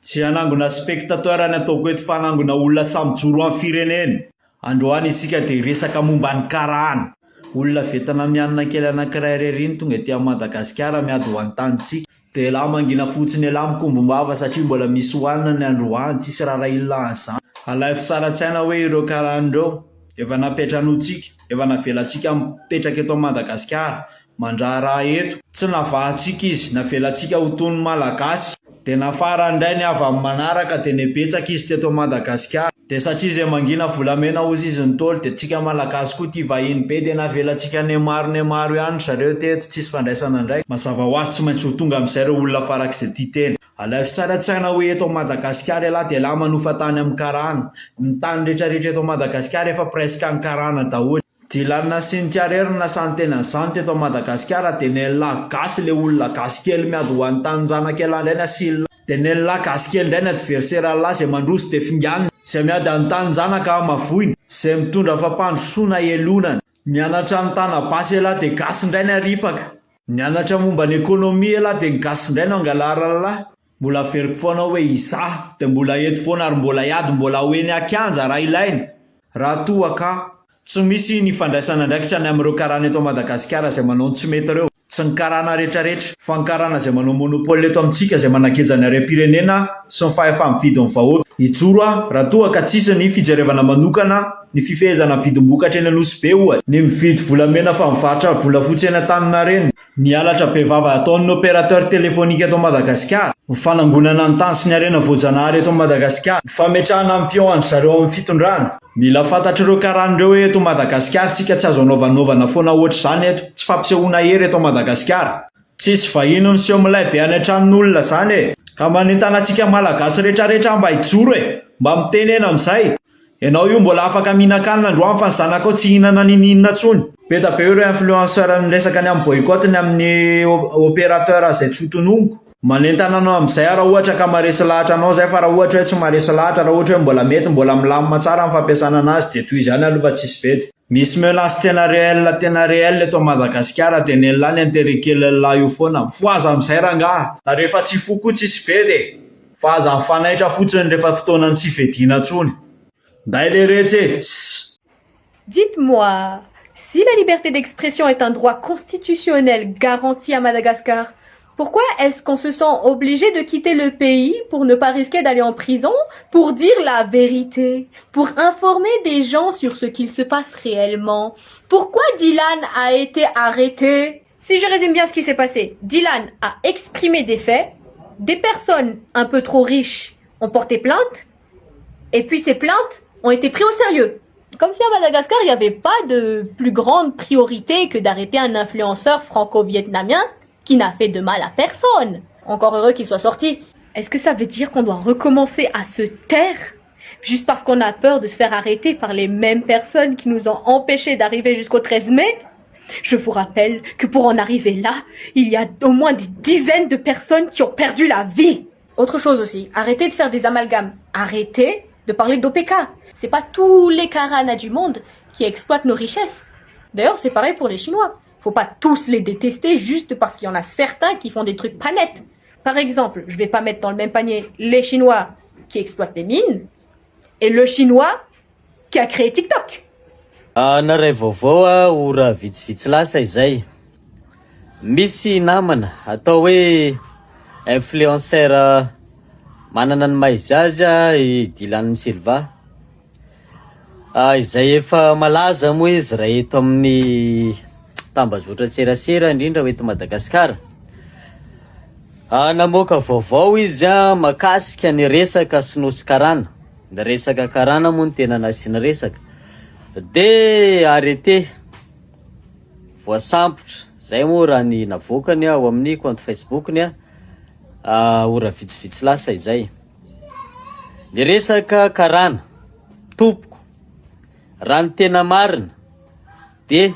Tsy hanangona spectateur ny ataoko eto fa hanangona olona samy mijoro amin'ny fireneny. Androany isika dia hiresaka momba ny karana. Olona vietnamianina kely anankiray irery iny tonga ety amin'i Madagasikara miady ho an'ny tanintsika. Dia elah mangina fotsiny elah mikombom-bava satria mbola misy hohanina ny androany, tsisy raharahiana an'izany. Alaivo sary an-tsaina hoe ireo karana ireo, efa nampiantranointsika, efa navelantsika mipetraka eto Madagasikara, Mandraharaha eto. Tsy navahantsika izy, navelantsika ho toy ny Malagasy. Dia nafarany indray ny havany manaraka dia nebetsaka izy teto Madagasikara. Dia satria izay mangina volamena hozy izy ny Ntaolo dia tsika Malagasy koa tia vahiny be dia navelantsika nemaro nemaro ihany ry zareo teto, tsisy fandraisana andraikitra. Mazava ho azy tsy maintsy ho tonga amin'izay ireo olona farak'izay tia tena. Alaivo sary an-tsaina hoe eto Madagasikara ialahy dia ialahy manofa tany amin'ny karana. Ny tany rehetrarehetra eto Madagasikara efa presque an'ny karana daholo. Dylan sy ny Tiarery no nasan'ny tenan'izany teto Madagasikara dia nen'lah gasy le olona gasy kely miady ho an'ny taninjanak'elah indray ny asian'lah dia nen'lah gasy kely indray ny adversaire-lah izay mandroso dia finganiny izay miady an'ny taninjanaka hamavoina izay mitondra fampandrosoana elonany. Nianatra ny tana basy elah dia gasy indray ny aripaka. Nianatra momba ny économie elah dia ny gasy indray no angalaran'lah. Mbola averiko foana hoe izaho dia mbola eto foana ary mbola hiady mbola ho eny an-kianja raha ilaina raha toa ka tsy misy ny fandraisana andraikitra ny amin'ireo karana eto Madagasikara izay manao ny tsy mety ireo. Tsy ny karana retraretra fa ny karana izay manao monopole eto amintsika izay manageja ny harem-pirenena sy ny fahefa-mividin'ny vahoaka. Hijoro aho raha toa ka tsisy ny fijerevana manokana ny fifehezana ny vidim-bokatra eny Anosibe ohatra. Ny mividy volamena fa mivarotra volafotsy eny Antaninarenina. Ny halatra bevava ataon'ny opérateur téléphonique eto Madagasikara, ny fanangonana ny tany sy ny harena voajanahary eto Madagasikara, ny fametrahana ny pion an-dry zareo amin'ny fitondrana. Mila fantatr'ireo karana ireo hoe eto Madagasikara isika tsy azo anaovanaovana foana ohatr'izany eto, tsy fampisehoana hery eto Madagasikara. Tsisy vahiny miseho milay be any an-tranon'olona zany e! Ka manentana antsika Malagasy retraretra aho mba hijoro e! Mba mitenena amin'izay! Ianao io mbola afaka mihinan-kanina androany fa ny zanakao tsy hihinana ninininona tsony. Be da be ireo influenceur niresaka ny amin'ny boycott ny amin'ny opérateur izay tsy ho tononiko. Manentana anao amin'izay aho raha ohatra ka maharesy lahatra anao izay fa raha ohatra hoe tsy maharesy lahatra raha ohatra hoe mbola mety mbola milamina tsara ny fampiasana anazy dia tohizo ihany aloha fa tsisy bedy. Misy menace tena réel tena réel eto Madagasikara dia nen'lah ny intérêt kelin'lah io foana. Mifohaza amin'izay rangaha. Na rehefa tsy hifoha koa tsisy bedy e. Fa aza mifanaitra fotsiny rehefa fotoanan'ny tsy fediana tsony. Nday leretsy e! Ss. Dites-moi, si la liberté d'expression est un droit constitutionnel garanti à Madagascar, pourquoi est-ce qu'on se sent obligé de quitter le pays pour ne pas risquer d'aller en prison, pour dire la vérité, pour informer des gens sur ce qu'il se passe réellement Pourquoi Dylan a été arrêté Si je résume bien ce qui s'est passé, Dylan a exprimé des faits, des personnes un peu trop riches ont porté plainte, et puis ces plaintes ont été prises au sérieux. Comme si à Madagascar, il n'y avait pas de plus grande priorité que d'arrêter un influenceur franco-vietnamien qui n'a fait de mal à personne. Encore heureux qu'il soit sorti. Est-ce que ça veut dire qu'on doit recommencer à se taire juste parce qu'on a peur de se faire arrêter par les mêmes personnes qui nous ont empêchés d'arriver jusqu'au 13 mai Je vous rappelle que pour en arriver là, il y a au moins des dizaines de personnes qui ont perdu la vie. Autre chose aussi, arrêtez de faire des amalgames. Arrêtez de parler d'OPK. C'est pas tous les karanas du monde qui exploitent nos richesses. D'ailleurs, c'est pareil pour les Chinois. Faut pas tous les détester juste parce qu'il y en a certains qui font des trucs pas nets. Par exemple, je vais pas mettre dans le même panier les Chinois qui exploitent les mines et le Chinois qui a créé TikTok. Naray vaovao aho ora vitsivitsy lasa izay. Misy namana atao hoe influenceur manana ny maha izy azy i Dylan Silva. Izay efa malaza moa izy raha eto amin'ny tambazotran-tserasera indrindra eto Madagasikara. Namoaka vaovao izy mahakasika ny resaka sinoa sy karana. Ny resaka karana moa no tena nasiana resaka. De arrêté, voasambotra, zay moa raha ny navoakany ao amin'ny compte Facebook-ny ora vitsivitsy lasa izay. Ny resaka karana, tompoko, raha ny tena marina de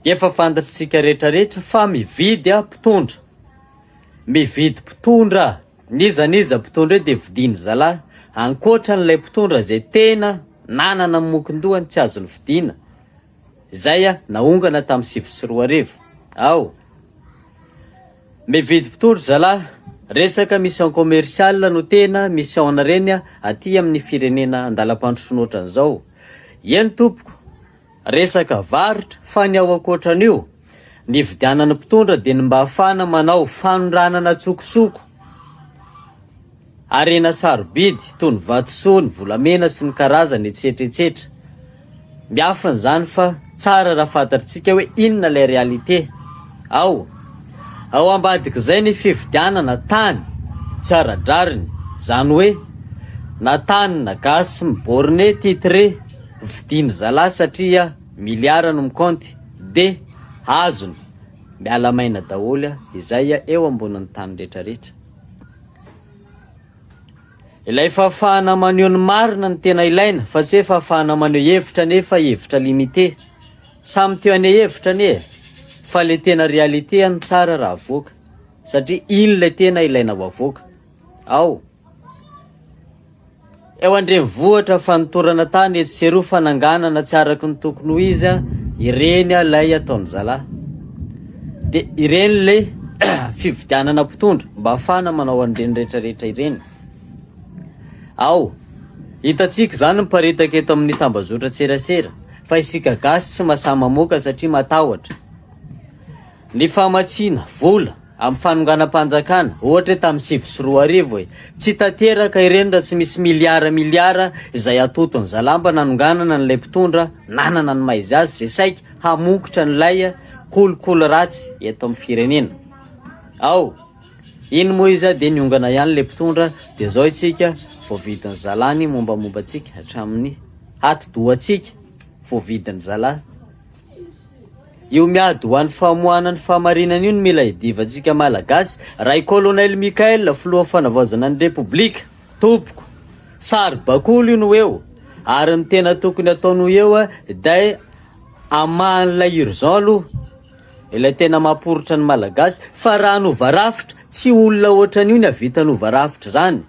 efa fantatsika retraretra fa mividy mpitondra, mividy mpitondra. N'iza n'iza mpitondra eo dia vidiany zalahy, ankoatra an'ilay mpitondra izay tena nanana ny mokondohany tsy azony vidiana, izay naongana tamin'ny 2009. Ao. Mividy mpitondra zalahy. Resaka mission commerciale no tena mission nareny aty amin'ny firenena andalam-pandrosoana ohatran'izao. Eny tompoko, resaka varotra fa ny ao ankoatran'io, ny hividianana mpitondra dia ny mba ahafahana manao fanondranana an-tsokosoko. Harena sarobidy toy ny vatosoa, ny volamena sy ny karazany etsetra etsetra. Miafina izany fa tsara raha fantatritsika hoe inona ilay réalité ao. Ao ambadik'izay ny fividianana tany tsy ara-drariny, izany hoe na tany na gasy mi-borné titré vidiany zalahy satria miliara no mikaonty de azony miala maina daholo izay eo ambonin'ny tany retraretra. Ilay fahafahana maneho ny marina no tena ilaina fa tsy hoe fahafahana maneho hevitra nefa hevitra limité. Samy te haneho hevitra anie e! Fa le tena réalité no tsara raha avoaka satria iny ilay tena ilaina ho avoaka. Ao. Eo an-drenivohitra, fanotorana tany etsy sy eroa, fananganana tsy araka ny tokony ho izy, ireny ilay ataon'ny zalahy. Dia ireny ilay fividianana mpitondra mba ahafahana manao an'ireny rehetrarehetra ireny. Ao, hitantsika izany miparitaka eto amin'ny tambazotran-tserasera fa isika gasy tsy mahasahy mamoaka satria matahotra. Ny famatsiana vola amin'ny fanonganam-panjakana, ohatra hoe tamin'ny 2009 e, tsy tanteraka ireny raha tsy misy miliara miliara izay atoton'ny zalahy mba nanonganana an'ilay mpitondra nanana ny maha izy azy izay saika hamongotra an'ilay kolikoly ratsy eto amin'ny firenena. Ao, iny moa izy dia niongana ihany ilay mpitondra dia izao isika voavidin'ny zalahy ny mombamomba antsika hatramin'ny atidohantsika voavidin'ny zalahy. Io miady ho an'ny famoahana ny fahamarinana io no mila idivantsika Malagasy. Raha i Colonel Michael, filohan'ny fanavaozana ny Repoblika, tompoko, saribakoly io no eo, ary ny tena tokony ataony ho eo dai hamaha an'ilay urgent aloha, ilay tena mamporitra ny Malagasy, fa raha hanova rafitra, tsy olona ohatran'io ny hahavita hanova rafitra izany.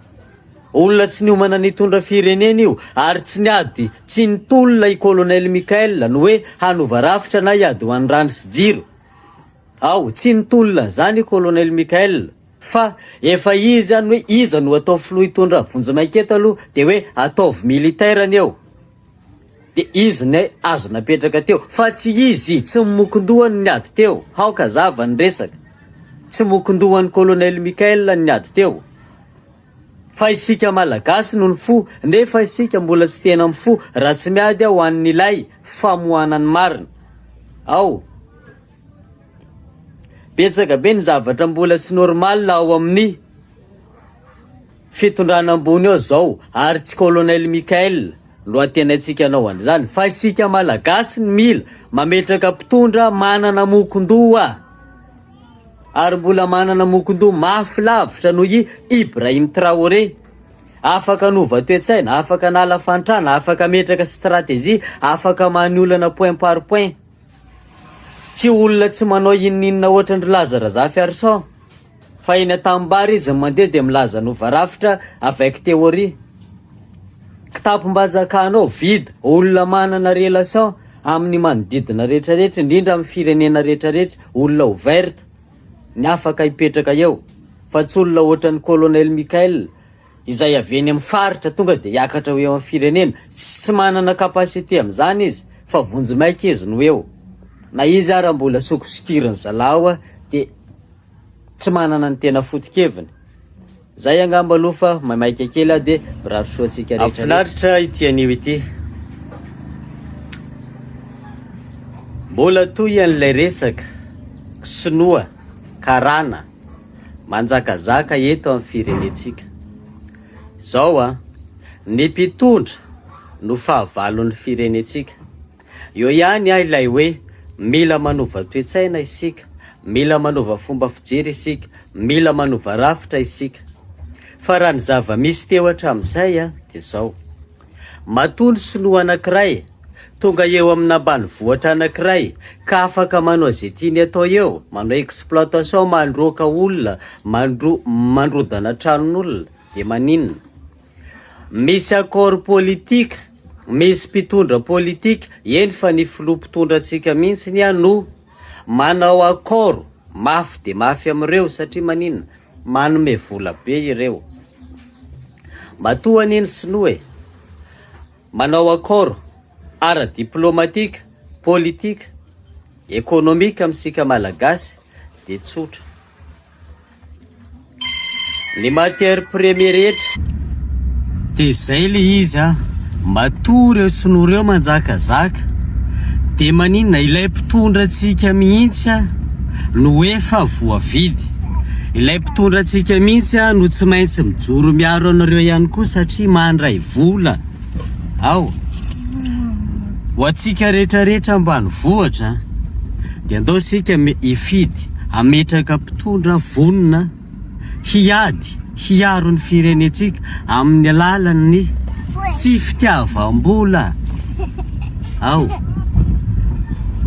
Olona tsy niomana ny hitondra firenena io ary tsy niady tsy nitolona i Colonel Michael ny hoe hanova rafitra na hiady ho an'ny rano sy jiro. Ao, tsy nitolona an'izany i Colonel Michael fa efa izy any hoe iza no atao filoha hitondra vonjimaika eto aloha dia hoe ataovy militaire ny eo. Dia izy ny azo napetraka teo fa tsy izy tsy mokondohany ny ady teo. Haoka hazava ny resaka. Tsy mokondohan'i Colonel Michael ny ady teo. Fa isika Malagasy no nifoha, nefa isika mbola tsy tena mifoha raha tsy miady ho an'ilay famohana ny marina. Ao. Betsaka be ny zavatra mbola tsy normal ao amin'ny fitondrana ambony ao zao ary tsy colonel Michael no antenaintsika hanao an'izany fa isika Malagasy no mila mametraka mpitondra manana mokondoha. Ary mbola manana mokondoha mafy lavitra noho i Ibrahim Traoré. Afaka hanova toe-tsaina, afaka hanala fahantrana, afaka hametraka stratégie, afaka hamaha ny olana point par point. Tsy olona tsy manao inon'inona ohatran-dry Laza Razafiarison. Fa eny an-tanimbary izy no mandeha dia milaza hanova rafitra avec théorie. Kitapom-panjakana ao vide, olona manana relation amin'ny manodidina rehetrarehetra, indrindra amin'ny firenena rehetrarehetra, olona ouverte ny afaka hipetraka eo fa tsy olona ohatran'ny colonel Michael izay avy eny amin'ny faritra tonga dia hiakatra ho eo amin'ny firenena, tsy manana capacité amin'izany izy fa vonjimaika izy no eo, na izy ara mbola sokisokirin'ny zalahy ao dia tsy manana ny tena foto-keviny. Zay angamba aloha fa maimaika kely aho dia mirary soa antsika rehetra rehetra. Mahafinaritra ity anio ity. Mbola toy an'ilay resaka sinoa, karana, manjakazaka eto amin'ny firenentsika. Zao an, ny mpitondra no fahavalon'ny firenentsika. Eo ihany an ilay hoe mila manova toe-tsaina isika, mila manova fomba fijery isika, mila manova rafitra isika. Fa raha ny zava-misy teo hatramin'izay an dia izao, matoa ny sinoa anankiray tonga eo amina ambanivohitra anankiray ka afaka manao izay tiany atao eo, manao exploitation, mandroaka olona, mandrodana tranon'olona, dia maninona? Misy accord politique, misy mpitondra politique, eny fa ny filoha mpitondra antsika mihitsiny no manao accord mafy dia mafy amin'ireo satria maninona? Manome vola be ireo. Matoa anie ny sinoa e! Manao accord ara-diplomatika, politika, ekonomika amintsika Malagasy dia tsotra. Ny matière première rehetra. Dia izay le izy an! Matoa ireo sinoa ireo manjakazaka dia maninona ilay mpitondra antsika mihitsy an no efa voavidy. Ilay mpitondra antsika mihitsy an no tsy maintsy mijoro miaro anareo ihany koa satria mandray vola ao. Ho antsika rehetra rehetra ambanivohitra an dia andao isika hifidy hametraka mpitondra vonona hiady hiaro ny firenentsika amin'ny alalan'ny tsy fitiavam-bola ao.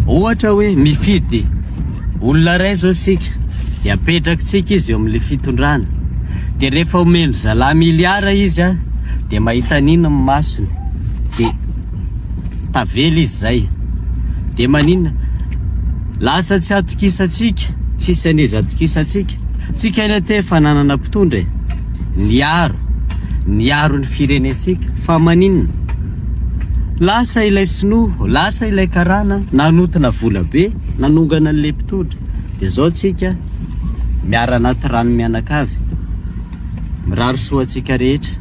Ohatra hoe mifidy olona iray izao isika dia apetrakitsika izy eo amin'ilay fitondrana dia rehefa omen-dry zalahy miliara izy dia mahita an'iny ny masony dia tavela izy izay dia maninona? Lasa tsy atokisantsika, tsisy an'iza atokisantsika. Tsika anie te efa nanana mpitondra e! Niaro, niaro ny firenentsika fa maninona? Lasa ilay sinoa, lasa ilay karana, nanotina vola be, nanongana an'ilay mpitondra. Dia zao tsika miara anaty rano mianakavy. Mirary soa antsika rehetra.